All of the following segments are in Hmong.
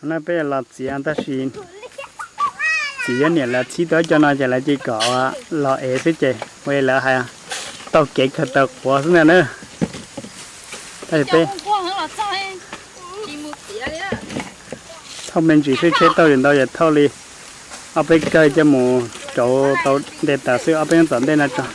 No peb los txiav tab sis txiv thiab niam lawv txhib tau cov no ces lawv cia li kom los ev xwb ces ua li lawv hais, taug kev khaws taws quav xwb ntag na. Tab sis peb thauj me ntsis xwb, tsheb tau li ntau ces thauj li ob peb kawg coj mus rauv tau nte taws xwb, ob peb hnub tom ntej no tso.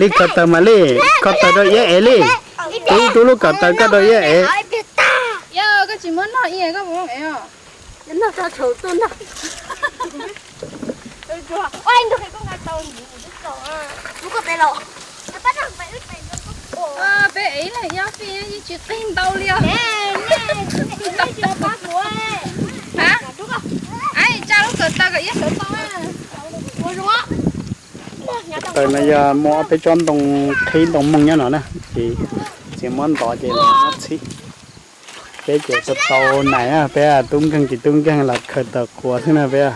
Li khaws taws mas li, khaws taws rau iab ev li, rub rub lub khaws taws koj rau iab ev. Peb ev ib leeg iab fij yeej tsis qig ntau li os. Tsa lub khaws taws kom iab sawv tau. Taws no yog muaj ob peb tsob ntoo qhib ntoo moog nyob no na, ces txiv muab ntov ces muab txhib. Peb ces tau tau nais, peb tub nkeeg tsis tub nkeeg los khaws taws quav xwb na peb.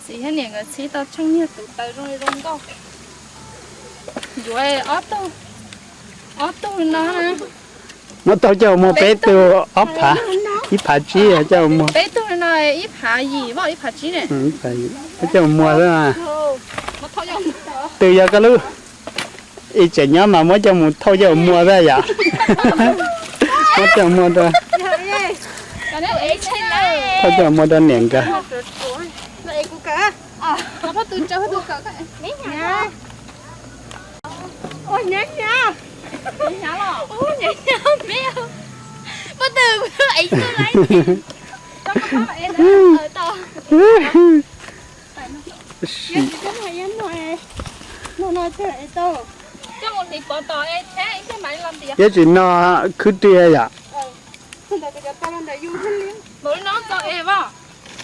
Txiv thiab niam nkawd txhib tau tsheej niag tus taws zoo li zoo nkauj. Yuav ob tug, ob tug no. Muab tau coj mus muag peb tug ob phav, ib phav tsib coj mus muag. Peb tug no ib phav yim, ib phav tsib ne. Muab coj mus muag xwb. Twb yog koj lub, ib tseem nyob mas muab coj mus thauj coj mus muag xwb yom. Muab coj mus muag rau, thauj coj mus muag rau niam nkawd. Yog tsis no khwb ri yom.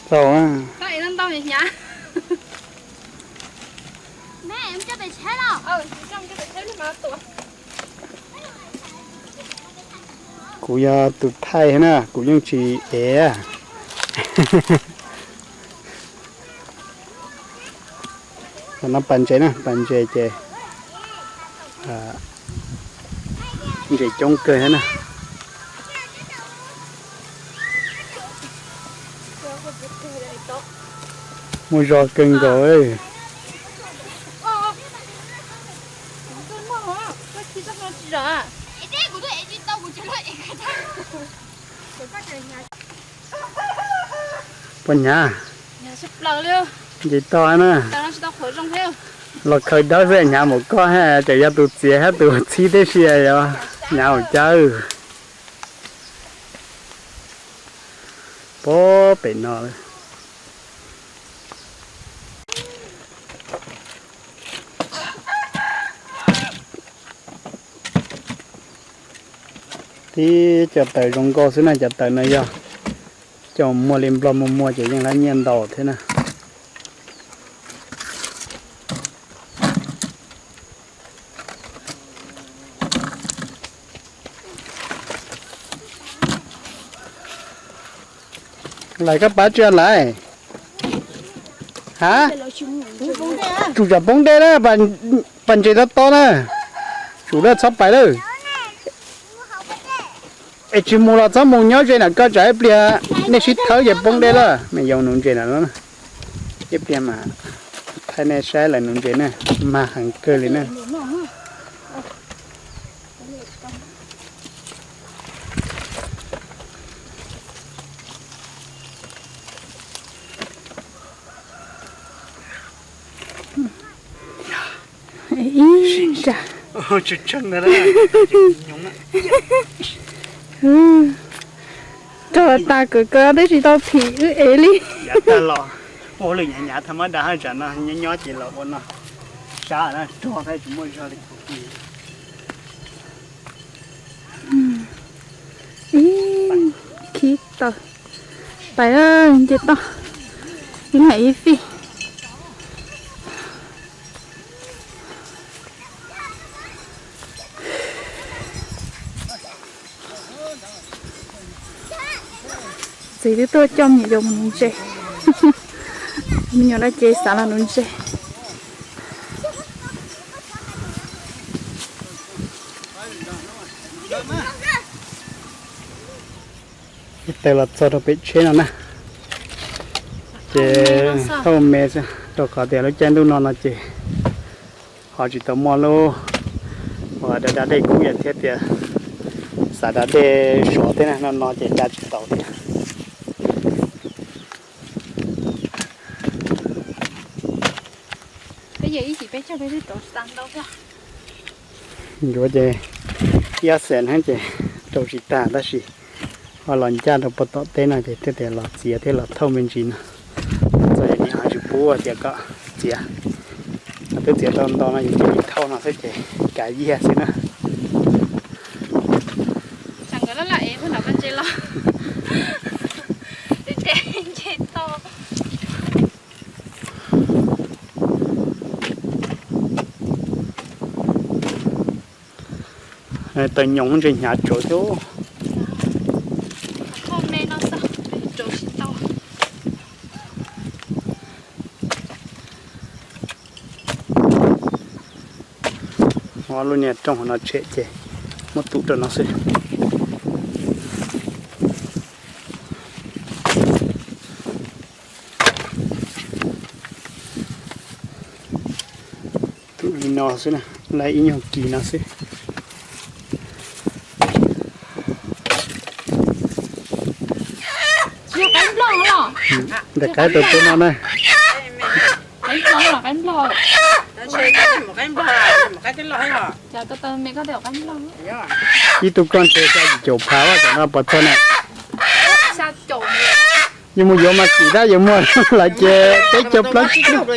Txaus. Kuv yog tus thaij na, kuv yeej tsis ev. Tam no pas ntses na, pas ntses ces ntses coob kawg thiab na. Muaj zog kawg nkaus. Puas hnyav? Nce toj na. Los khaws dawb xwb hnyav npaum koj, ces yog tus txiav thiab tus txhib tib si yog hnyav npaum cas. Pog pem no. Tib cov taws zoo nkauj xwb na, cov taws no yog coj muag li nplog muag muag ces yeej lab nyiaj ntau thiab na. Lais koj pab tsia lais. Ha? Tsum tsam poob dej na, pas ntses to to na. Tsum lawm txhob pais lawm. Es tsis mus los txhob mus, nyob ze na koj, tsam ib pliag nej sib thawb ces poob dej lawm. Me yoov nuv ntses na, ib pliag mas thaij nej saib lawv nuv ntses na, mag heev kawg li na. Ib nra. Rog tas kawg kawg twb tsis tau phim wb ev li. Ua lwm nyav nyav thaj mab da haj tsam no nyob nyob ces los ua no. Sab na, rog thiab tsis muaj zog li. Ib khib taws, pais nce toj, ib leeg ib fij. Txiv twb tuaj coj me nyuam yaus mus nuv ntses. Me nyuam no ces xav los nuv ntses. Taws los txog rau pem tsheb no na, ces thauj me xwb, rau qhov tias lub caij ntuj no no ces ho tsis tau muaj lub uas da da dej kub yam thiab tias xav da dej sov thiab na, no no ces da tsis tau thiab. Yuav ces ib ob xees hnab ces rau tsis tag tab sis ho los ncaj rau puag tom teb no ces thiaj tias los txiav thiab los thauj me ntsis no. Txawm yog nim ho tsis pub tias kom txiav, twb txiav tau ntau no ces cia li thauj no xwb ces kav yiag xwb na. Taws nyoos ntses hnyav tsuav thiab. Lub niag rooj no tshem ces muab tum rau no xwb. Tum li no xwb na, lawv ib nyuag kis no xwb. Ntawm qaib tau tub no na. Ib tug koj ntses xya caum phav cov no puas txog na? Yus mus yuav mas xim tab yus muag lawv ces peb caug plaub tsib caug.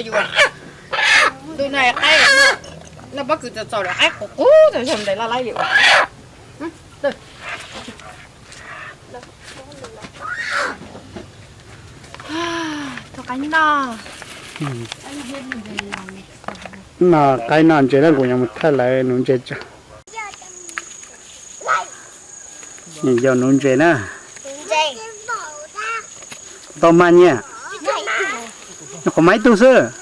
No qaib no ntses na, kuv yuav mus thaij lawv nuv ntses tso. Nws yog nuv ntses na. Tau mas nyiaj. Qhov mas ib tug xwb.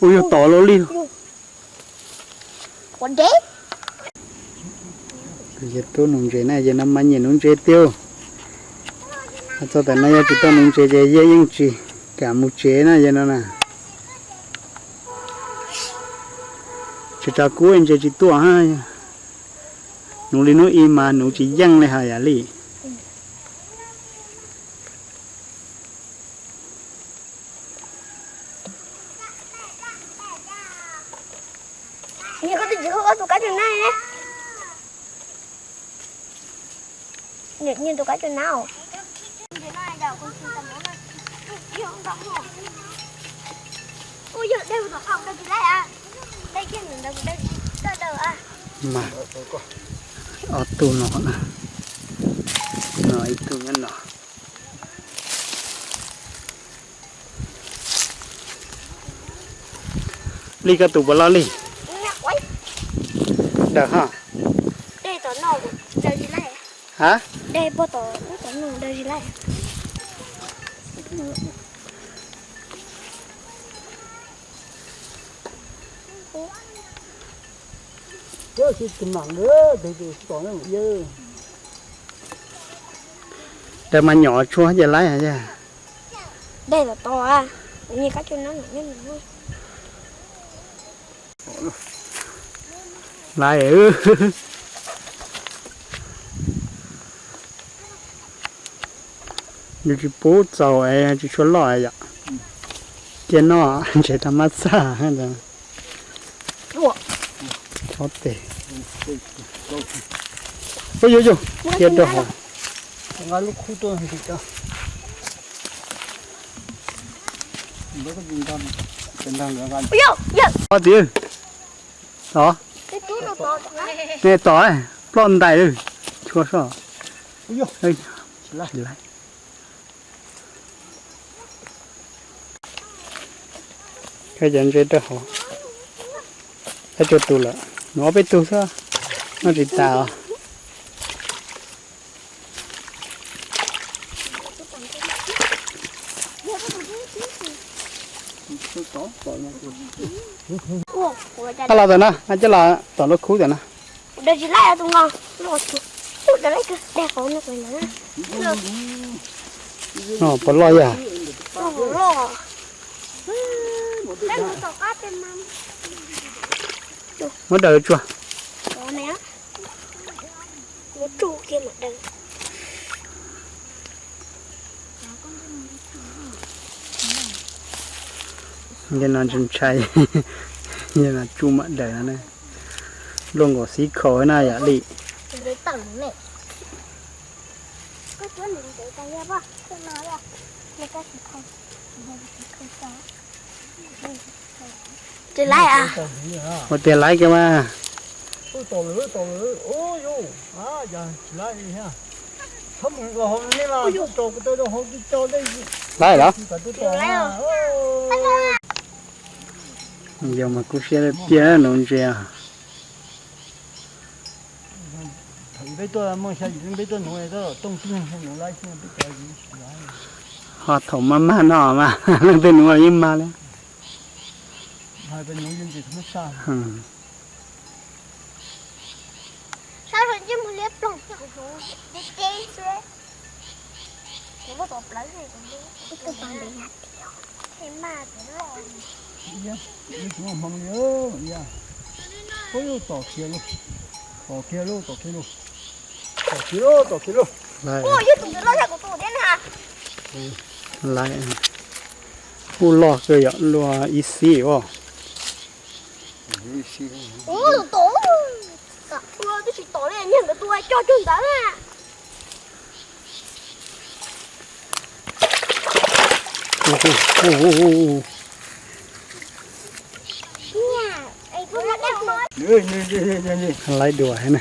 Ua yog tom los li. Yog tub nuv ntses na, yog no mas nyiam nuv ntses tiag. Txog tam no yog tsis tau nuv ntses ces yog yeej tsis kam mus tsev na, yog no na. Tsis tso kub ntses tsis tuaj. Nuv li hnub ib mas nuv tsis yeej li hais yam li. Mas ob tug no, no ib tug nyob no. Li koj tus puas loj li? Daws ha. Ha? Daws mas nyom tshuaj ces laib. Laib. Yus tsis pub txaus es tsis tshua loj yom. Cia noj ntses tag mab txaj ntawd. Ob teg. Ua yog yog, cia rau hauv. Ob txiv. Os, ne tom, ploj ntais lawm, chua soj. Khaws cov ntses rau hauv. Tag cuag tus lawm, nws ob peb tug xwb, noj tsis tas os. Ab, los tom no, coj los tom lub khub tom no. Puas loj yam? Muab daws tsuag. Ntawm no ntshai ntshai, tsuj mam daws no, luaj nkaus xib khaus na yam li. Ua tiag laiv kiag mas. Laiv los? Yog mas kub siab tiag tiag nuv ntses. Ho thaum maj maj no mas leej twg nuv los yeej mag li. Hmoov li, ub, tom kiag lauj, tom kiag lauj, tom kiag lauj, tom kiag lauj, tom kiag lauj. Laiv, kuj loj kawg yom, luaj ib xib os. Twb tsis tom li, niag nkawd tus coj cuag ntawd na. Laiv dua na.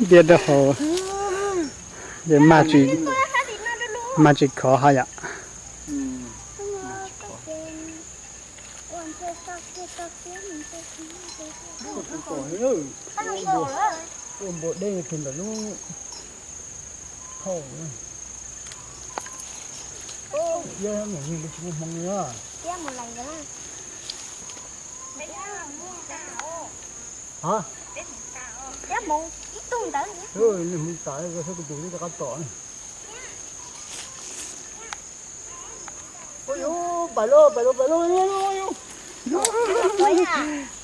Tiag rau hauv, ces mag tsis khov hos yom. Ua npua dej kiag ntawm lub thauj. Iab mus yig li tsis muaj hmoo li. Ha, nej hmoov tas, saib kuv tus twb rov qab tom. Ua yus, pais lauj, pais lauj, pais lauj.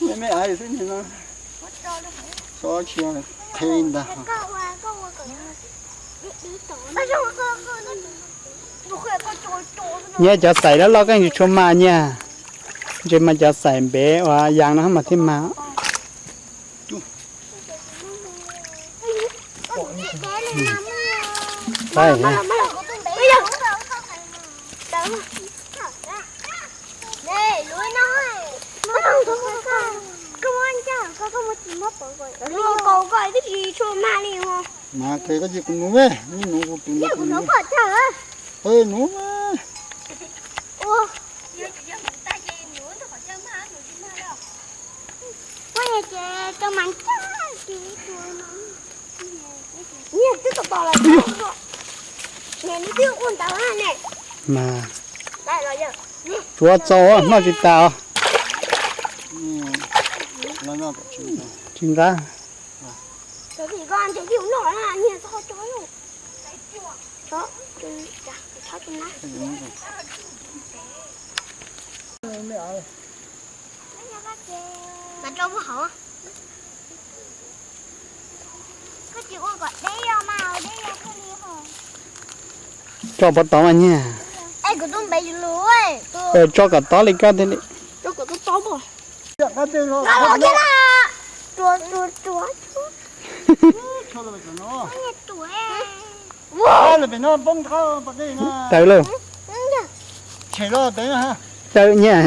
Me me aiv xwb nim no, txhob tsis qhib ntag. Nyiaj cov xaim loj loj koj tsis tshua mag nyiaj. Ntses mas cov xaim npev uas yas no mas thiaj mag. Mas koj cia kuv nuv, nuv kuv tus nuv. Nuv. Mas tsuav txaus, noj tsis tas os. Tsis nqa. Tso puag tod mas nyiag. Tso kom tob li koj thiaj li. Tawm lauj. Tawm nyiag.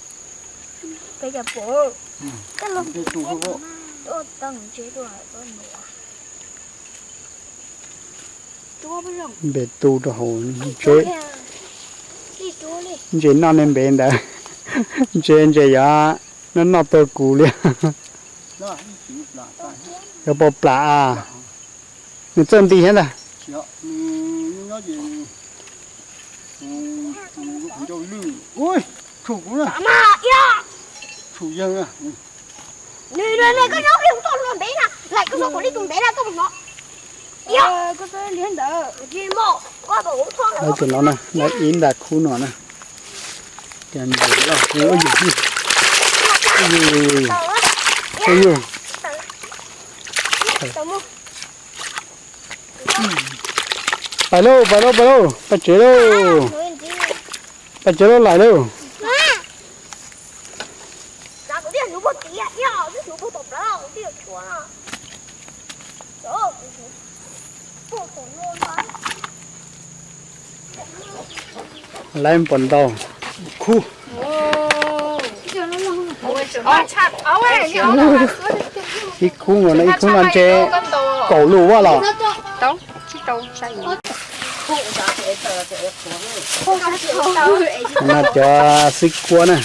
Npe tu rau hauv ntses, ntses noj nej npe ntawd. Ntses ntses yog noj noj tuag kuv li. Yog pom plam a, nws txawj nti thiab ntag. Lawv cov no na, lawv ib nta khub no na. Cov ntses loj kub, yug, yug, yug. Pais lauj, pais lauj, pais lauj, pais tsev lauj. Pais tsev lauj, lais lauj. Lawv pom ntau khub. Ib khub no, ib khub no ntses kaum lus vaj los. No cov xib kuab na,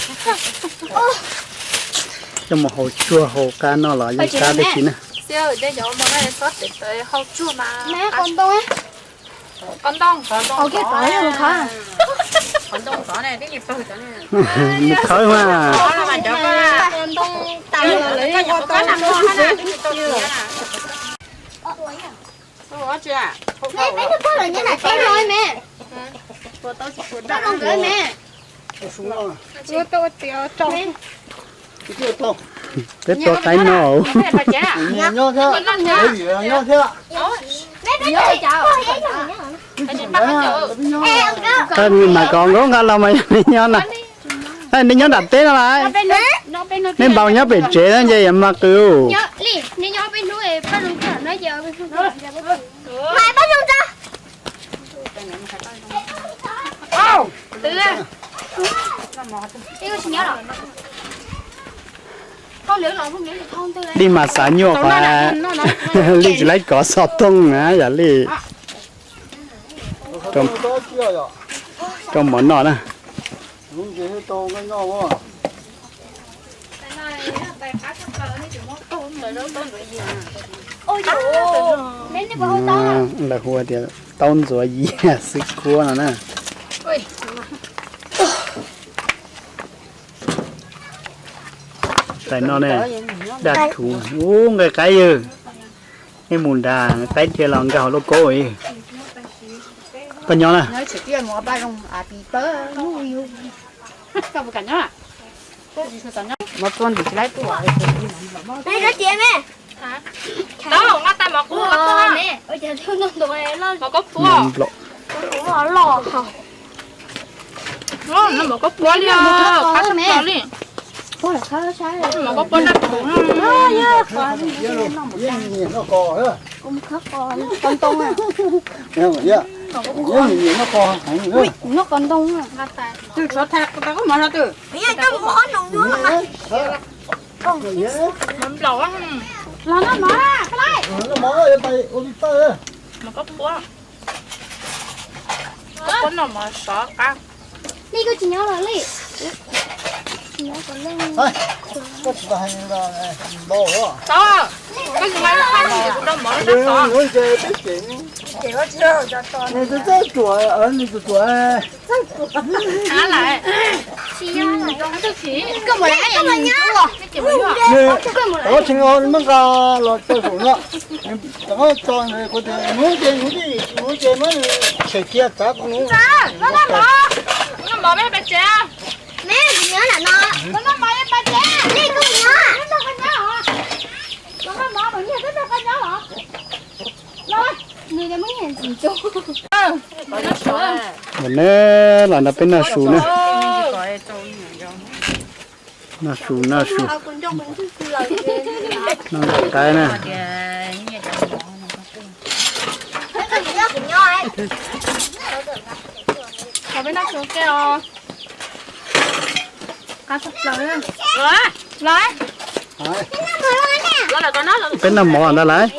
coj mus hau tsuag hau qab noj los yeej qab tib si na. Mus khawb mas. Peb tua qaib no. Mas kom nkauj nqa los mas yog nej nyob na. Nej nyob nram teb no las. Nej npau nyob pem tsev na nce yuav mag qw. Li mas xav nyuaj qhov li tsis laib kov xov tooj na yam li rau mov noj na. Lawv hu tias taub ntxuav yias xwb kuab no na. Tais no ne, daj thuv ub nqaij qaib yawg. Nej mus nrad qaib dhia los nkag hauv lauj kaub. Koj nyob na. Tus ntxim txiv me. Tau, nqa tais mov qub, mov koj puab. Mov koj puab nraj puv. Noj qos ntoo. Twb tshuav tag tau koj mov no twb. Mov nplaum. Los noj mov, koj lai. Mov koj puab. Koj puab noj mov sov qab. Li koj tsis nyob los li. Tau, koj tsis nqa lub qab no ces kuv rau mov rau sov. Nws txawj txawj tsuam, nws txawj tsuam. Koj mus lawm, koj mus lawm. Muab nqa los tso saum no. Tso, kuv tias mus ces mus, mus ces muab tshem kiag txav kuv mus. Noj mov, noj mov, mov pais tsev. Noj mov, pais tsev. Noj mov, noj mov, noj mov. Ua ne, los nrog peb noj su na. Noj su, noj su. Noj nqaij qaib na. Los peb noj su kiag os. Qab tshaj plaws. Los, los. Peb noj mov ntag lauj.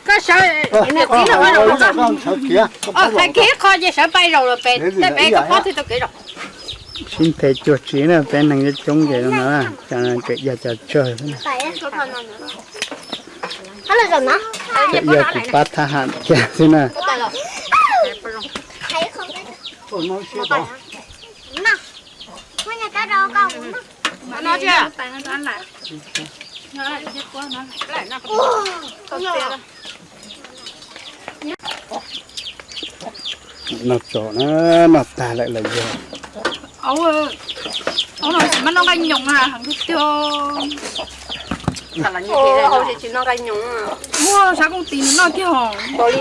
Koj sawv, niam txiv lawv ua zaum no, txhais kev qho ces sawv pais zaum lawm pem, tej pem koj pob twg tau kev zaum. Sib nthe cuag tsi na, peb neeg coob ces no, cov no tseem yog cov tsawg xwb na. Tseem yog kuv pab thab ham kiag xwb na. Noj tso na, noj tag lawm los yog. Ub, no tsis muaj noj nqaij nyoos na, heev tiag tiag. Muaj sab kooj tis nws noj kiag os.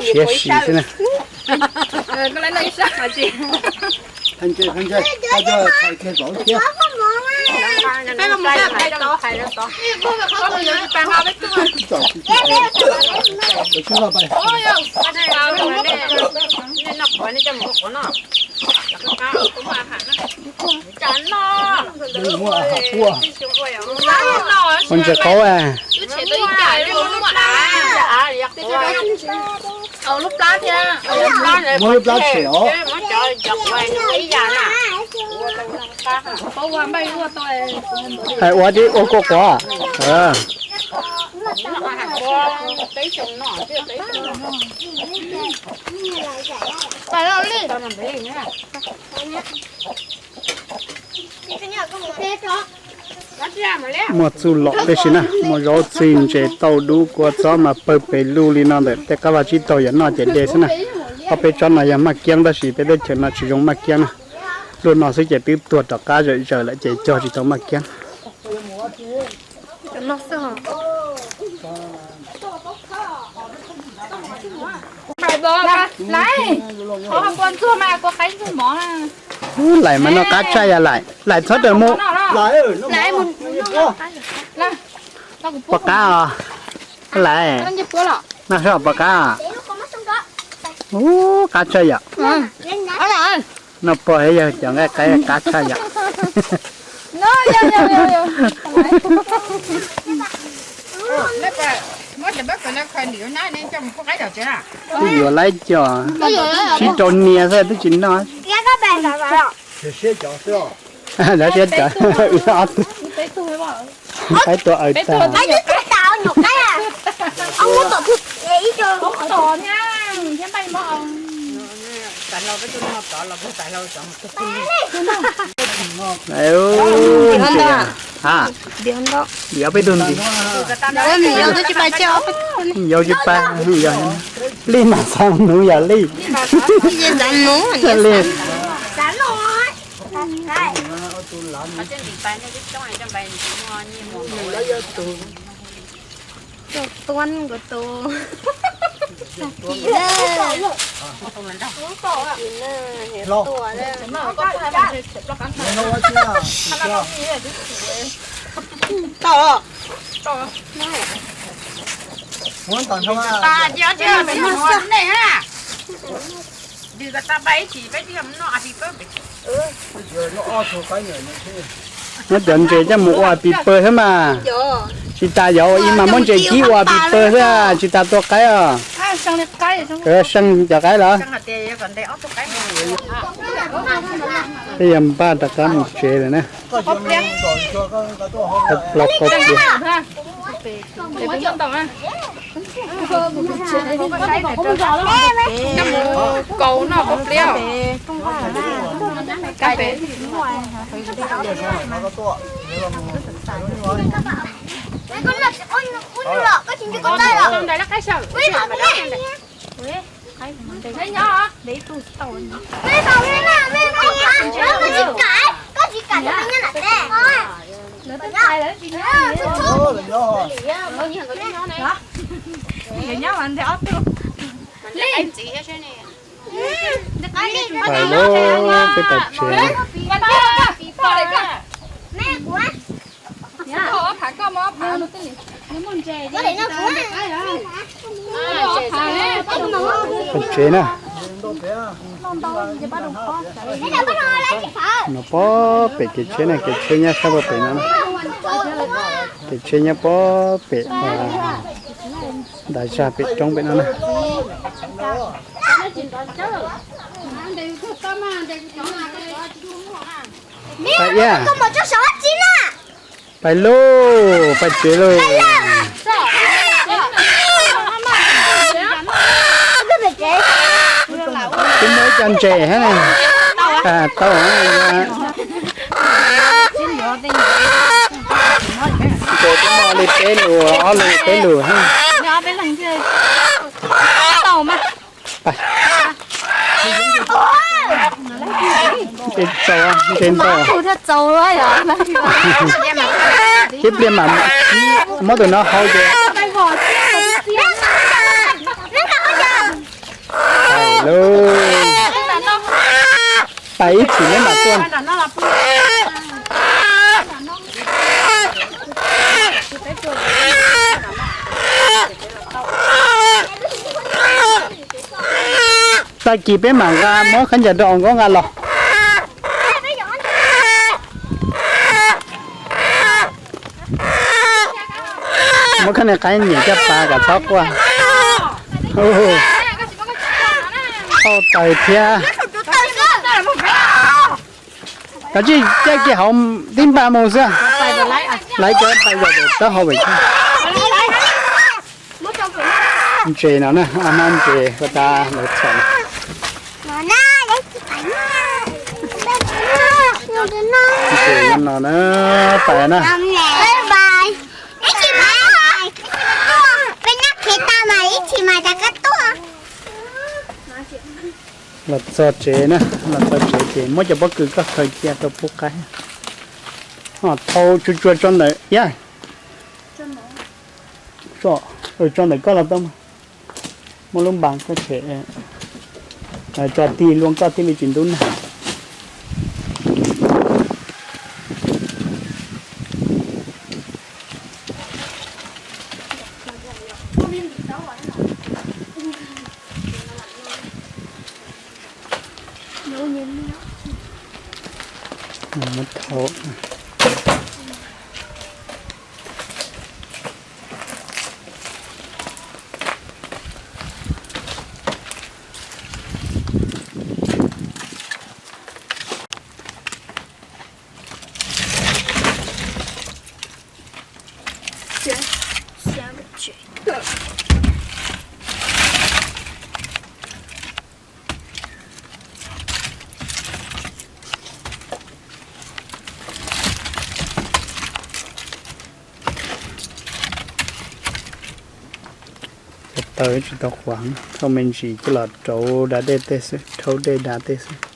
Siab si xwb na. Koj lawv noj ib sab. Ua ntses qaub a. Muab lub plab tshem os. Hais ua tib ua kua quav. Muaj txuj lom tib si na, muaj zaub txhwj ntses tauj dub kua txob mas pawg pes lug li no ntawm tej qab vaj tsib taug yog noj ces de xwb na. Ob peb tsob no yog maj kiab tab sis peb teb chaws no tsis zoo maj kiab na. Luaj no xwb ces twb tuag rov qab zawm zaws lawm ces cog tsis tau maj kiab. Lais mas noj qab tshaj yam lais, lais txhob rawm mus. Pom qab os, lais, noj soj pom qab. Ub, qab tshaj yam. Noj pog yog cov nqaij qaib qab tshaj yam. Twb yuav laib cov sib rau nias xwb twb tsis noj. Lawv siab cov ob tug qaib tua aws tag. Ntses. Ha, yog peb tug ntxiv. Yog tsis pais, yog li mas xav nuv yog li. Li. Tuab nkawd tus. Muab cov ntses coj mus ua pis pawg xwb mas. Tsis tas yog ua ib mas muab ntses kib ua pis pawg xwb, tsis tas tua qaib os. Seej cov qaib los. Peb yuav npaj rov qab mus tsev lawm na. Plaub kaub pliab. Kaus noj kaub pliab. Pais lauj, peb pais tsev. Pais tsev na. No pob pem kev tsheb na, kev tsheb nyob sab pem no na. Kev tsheb nyob pob pem, ntas zaj pem roob pem no na. Pais iab. Pais lauj, pais tsev lauj. Twb muaj ib co ntses thiab ne. Tau. Ntses twb muaj li peb lus, ob lus peb lus thiab. Ntses txaus, ntses ntau. Ib pliag mam muab tus no hau ces. Pais ib chim neb mam tuaj. Tag kis peb mam nqa muab khaub ncaws rau hauv nkaub nqa los. Muab khaub ncaws qaib nyem caj pas kom txhob quaj. Hau taws thiab. Kav tsij caij kiag hauv tib npaj mus xwb. Laiv cov pais zom zaws taub hau pem. Ntses no na, ob hnab ntses ko tas lawv txhom. Ntses no no na, pais na. Los txog tsev na, los txog tsev ces muab cov pob kws koj khaws cia rau pub qaib. Ho thau tsuag tsuag tso ntawm iab. Tso ntawm koj los tau. Muab lub npas koj tshem, tso tig luaj koj thiaj li tsis ntub nag. Muab thau. Taws tsis tau qhuav, thauj me ntsis coj los rauv da dej tej xwb, rhaub dej da tej xwb.